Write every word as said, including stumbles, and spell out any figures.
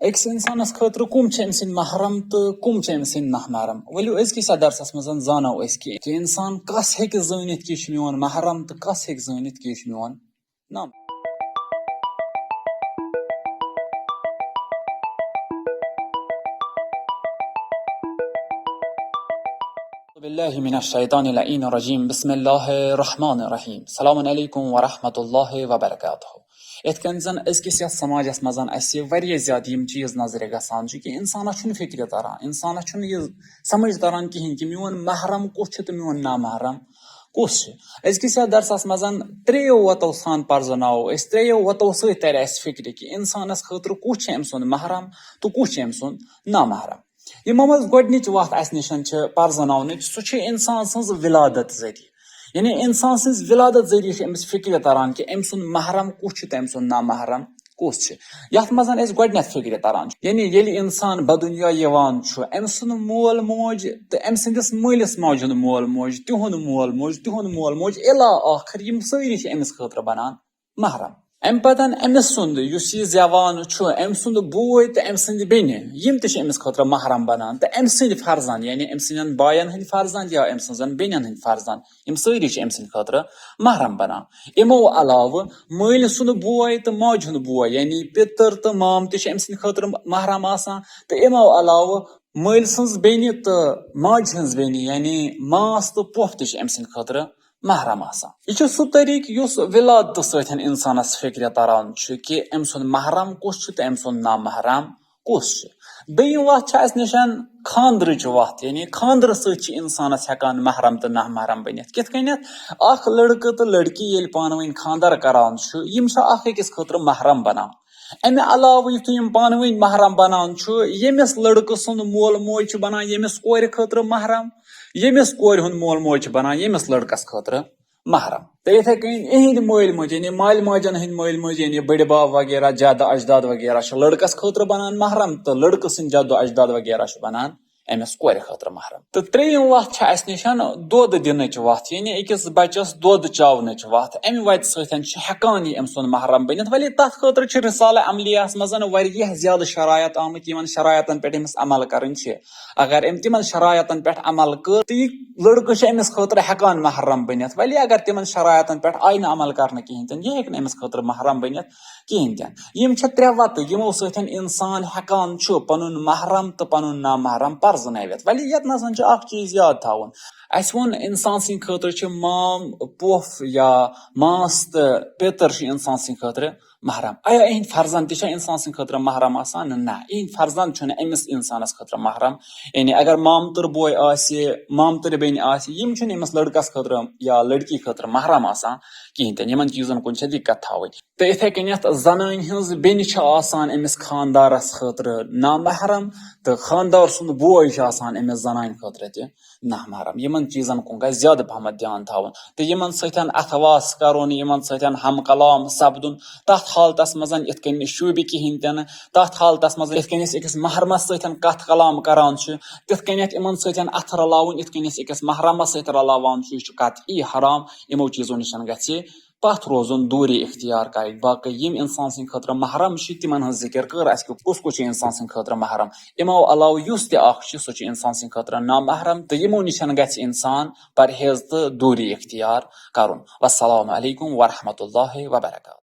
أکِس اِنسانَس خٲطرٕ کٕم چھِ أمۍ سٕنٛدۍ محرم تہٕ کٕم چھِ أمۍ سٕنٛدۍ نامحرم؟ ؤلِو، أزکِس یَتھ درسَس منٛز زانو أسۍ کہِ، کہِ اِنسان کَس ہیٚکہِ زٲنِتھ کہِ یہِ چھُ میون محرم تہٕ کَس ہیٚکہِ زٲنِتھ کہِ یہِ چھُ میون نام۔ باللہ من الشیطان اللعین الرجیم۔ بسم اللہ الرحمن الرحیم۔ السلام علیکم ورحمۃ اللہ وبرکاتہ۔ یِتھ کٔنۍ زَن أزکِس یَتھ سماجَس منٛز اَسہِ واریاہ زیادٕ یِم چیٖز نظرِ گژھان چھِ کہِ اِنسانَس چھُنہٕ فِکرِ تَران، اِنسانَس چھُنہٕ یہِ سمجھ تَران کِہیٖنۍ کہِ میون محرم کُس چھُ تہٕ میون نامحرم کُس چھُ۔ أزکِس یَتھ درسَس منٛز ترٛیٚیو وَتو سان پَرزٕناوو أسۍ، ترٛیٚیو وَتو سۭتۍ تَرِ اَسہِ فِکرِ کہِ اِنسانَس خٲطرٕ کُس چھُ أمۍ سُنٛد محرم تہٕ کُس چھُ أمۍ سُنٛد نامحرم۔ یِمو منٛز گۄڈٕنِچ وَتھ اَسہِ نِش چھِ پَرزٕناونٕچ، سُہ چھُ اِنسان سٕنٛز وِلادت ذٔریعہٕ۔ یعنی اِنسان سٕنٛز وِلادت ذٔریعہٕ چھِ أمِس فِکرِ تَران کہِ أمۍ سُنٛد محرم کُس چھُ تہٕ أمۍ سُنٛد نامحرم کُس چھُ۔ یَتھ منٛز أسۍ گۄڈٕنٮ۪تھ فِکرِ تَران چھِ، یعنی ییٚلہِ اِنسان بدُنیا یِوان چھُ، أمۍ سُنٛد مول موج تہٕ أمۍ سٕنٛدِس مٲلِس ماجہِ ہُنٛد مول موج، تِہُنٛد مول موج، تِہُنٛد مول موج، اِلا ٲخٕر یِم سٲری چھِ أمِس خٲطرٕ بَنان محرم۔ اَمہِ پَتہٕ أمِس سُنٛد یُس یہِ زٮ۪وان چھُ، أمۍ سُنٛد بوے تہٕ أمۍ سٕنٛدِ بیٚنہِ، یِم تہِ چھِ أمِس خٲطرٕ محرم بَنان، تہٕ أمۍ سٕنٛدِ فرزند، یعنی أمۍ سٕنٛدٮ۪ن باین ہٕنٛدۍ فرزند یا أمۍ سٕنٛزن بیٚنٮ۪ن ہٕنٛدۍ فرزند، یِم سٲری چھِ أمۍ سٕنٛدِ خٲطرٕ محرم بَنان۔ یِمو علاوٕ مٲلۍ سُنٛد بوے تہٕ ماجہِ ہُنٛد بوے، یعنی پِتٕر تہٕ مام تہِ چھِ أمۍ سٕنٛدِ خٲطرٕ محرم آسان، تہٕ یِمو علاوٕ مٲلۍ سٕنٛز بیٚنہِ تہٕ ماجہِ ہٕنٛز بیٚنہِ، یعنی ماس تہٕ پۄپھ تہِ چھِ أمۍ سٕنٛدِ خٲطرٕ محرم آسان۔ یہِ چھُ سُہ طریٖقہٕ یُس ولادتہٕ سۭتۍ اِنسانَس فِکرِ تَران چھُ کہِ أمۍ سُنٛد محرم کُس چھُ تہٕ أمۍ سُنٛد نامحرم کُس چھُ۔ دوٚیِم وَتھ چھِ اَسہِ نِش خانٛدرٕچ وَتھ، یعنی خانٛدرٕ سۭتۍ چھِ اِنسانَس ہٮ۪کان محرم تہٕ نامحرم بٔنِتھ۔ کِتھ کٔنٮ۪تھ؟ اَکھ لٔڑکہٕ تہٕ لٔڑکی ییٚلہِ پانہٕ ؤنۍ خانٛدر کَران چھُ، یِم چھِ اَکھ أکِس خٲطرٕ محرم بَنان۔ اَمہِ علاوٕ یُتھُے یِم پانہٕ ؤنۍ محرم بَنان چھُ، ییٚمِس لٔڑکہٕ سُنٛد مول موج چھُ بَنان ییٚمِس کورِ خٲطرٕ محرم، ییٚمِس کورِ ہُنٛد مول موج چھُ بَنان ییٚمِس لٔڑکَس خٲطرٕ محرم۔ تہٕ یِتھَے کٔنۍ یِہِنٛدۍ مٲلۍ مٲج، یعنی مالۍ ماجَن ہٕنٛدۍ مٲلۍ مٲج، یعنی بٔڈِ بَب وغیرہ، جدٕ اجداد وغیرہ چھِ لٔڑکَس خٲطرٕ بَنان محرم، تہٕ لٔڑکہٕ سٕنٛدۍ جدٕ اجداد وغیرہ چھِ بَنان أمِس کورِ خٲطرٕ محرم۔ تہٕ ترٛیٚیِم وَتھ چھِ اَسہِ نِش دۄد دِنٕچ وَتھ، یعنی أکِس بَچَس دۄد چاونٕچ وَتھ۔ اَمہِ وَتہِ سۭتۍ چھِ ہٮ۪کان یہِ أمۍ سُنٛد محرم بٔنِتھ۔ ولی تَتھ خٲطرٕ چھِ رسالہ عملیہَس منٛز واریاہ زیادٕ شرایط آمٕتۍ، یِمَن شرایطَن پٮ۪ٹھ أمِس عمل کَرٕنۍ چھِ۔ اگر أمۍ تِمَن شرایطَن پٮ۪ٹھ عمل کٔر، تہٕ یہِ لٔڑکہٕ چھُ أمِس خٲطرٕ ہٮ۪کان محرم بٔنِتھ۔ ولی اگر تِمَن شرایطَن پٮ۪ٹھ آیہِ نہٕ عمل کَرنہٕ کِہیٖنۍ تہِ نہٕ، یہِ ہیٚکہِ نہٕ أمِس خٲطرٕ محرم بٔنِتھ کِہیٖنۍ تہِ نہٕ۔ یِم چھِ ترٛےٚ وَتہٕ، یِمو سۭتۍ اِنسان ہٮ۪کان چھُ پَنُن محرم تہٕ پَنُن نامحرم پَرزٕنٲوِتھ۔ ولی ییٚتہِ نَسَن چھُ اَکھ چیٖز یاد تھاوُن۔ اَسہِ ووٚن اِنسان سٕنٛدِ خٲطرٕ چھِ مام، پۄپھ یا ماس تہٕ پیٚتٕر چھِ اِنسان سٕنٛدِ خٲطرٕ محرم۔ آیا یِہِنٛدۍ فرزند تہِ چھا اِنسان سٕنٛدِ خٲطرٕ محرم آسان؟ نہ، یِہِنٛدۍ فرزند چھُنہٕ أمِس اِنسانَس خٲطرٕ محرم۔ یعنی اگر مامتٕر بوے آسہِ، مامتٕر بیٚنہِ آسہِ، یِم چھِنہٕ أمِس لٔڑکَس خٲطرٕ یا لٔڑکی خٲطرٕ محرم آسان کِہیٖنۍ تہِ نہٕ۔ یِمَن چیٖزَن کُن چھِ دِقت تھاوٕنۍ۔ تہٕ یِتھَے کٔنٮ۪تھ زَنانہِ ہٕنٛز بیٚنہِ چھِ آسان أمِس خانٛدارَس خٲطرٕ نامحرم، تہٕ خانٛدار سُنٛد بوے چھُ آسان أمِس زَنانہِ خٲطرٕ تہِ نامحرم۔ یِمَن چیٖزَن کُن گژھِ زیادٕ پَہمَتھ دیان تھاوُن۔ تہٕ یِمَن سۭتۍ اَتھٕ واس کَرُن، یِمَن سۭتۍ ہم کلام سَپدُن، تَتھ حالتَس منٛز یِتھ کٔنۍ نہٕ شوٗبہِ کِہیٖنۍ تہِ نہٕ، تَتھ حالتَس منٛز یِتھ کٔنۍ أسۍ أکِس محرمَس سۭتۍ کَتھ کلام کَران چھِ، تِتھ کٔنٮ۪تھ یِمَن سۭتۍ اَتھٕ رَلاوُن، یِتھ کٔنۍ أسۍ أکِس محرمَس سۭتۍ رَلاوان چھِ، یہِ چھُ قطعی حرام۔ یِمو چیٖزو نِش گژھِ پَتھ روزُن، دوٗری اختیار کَرٕنۍ۔ باقٕے یِم اِنسان سٕنٛدِ خٲطرٕ محرم چھِ، تِمَن ہٕنٛز ذِکِر کٔر اَسہِ کہِ کُس کُس چھُ اِنسان سٕنٛدِ خٲطرٕ محرم۔ یِمو علاوٕ یُس تہِ اَکھ چھُ، سُہ چھُ اِنسان سٕنٛدِ خٲطرٕ نامحرم، تہٕ یِمو نِش گژھِ اِنسان پرہیز تہٕ دوٗری اختیار کَرُن۔ والسلام علیکم ورحمۃ اللہ وبرکاتہ۔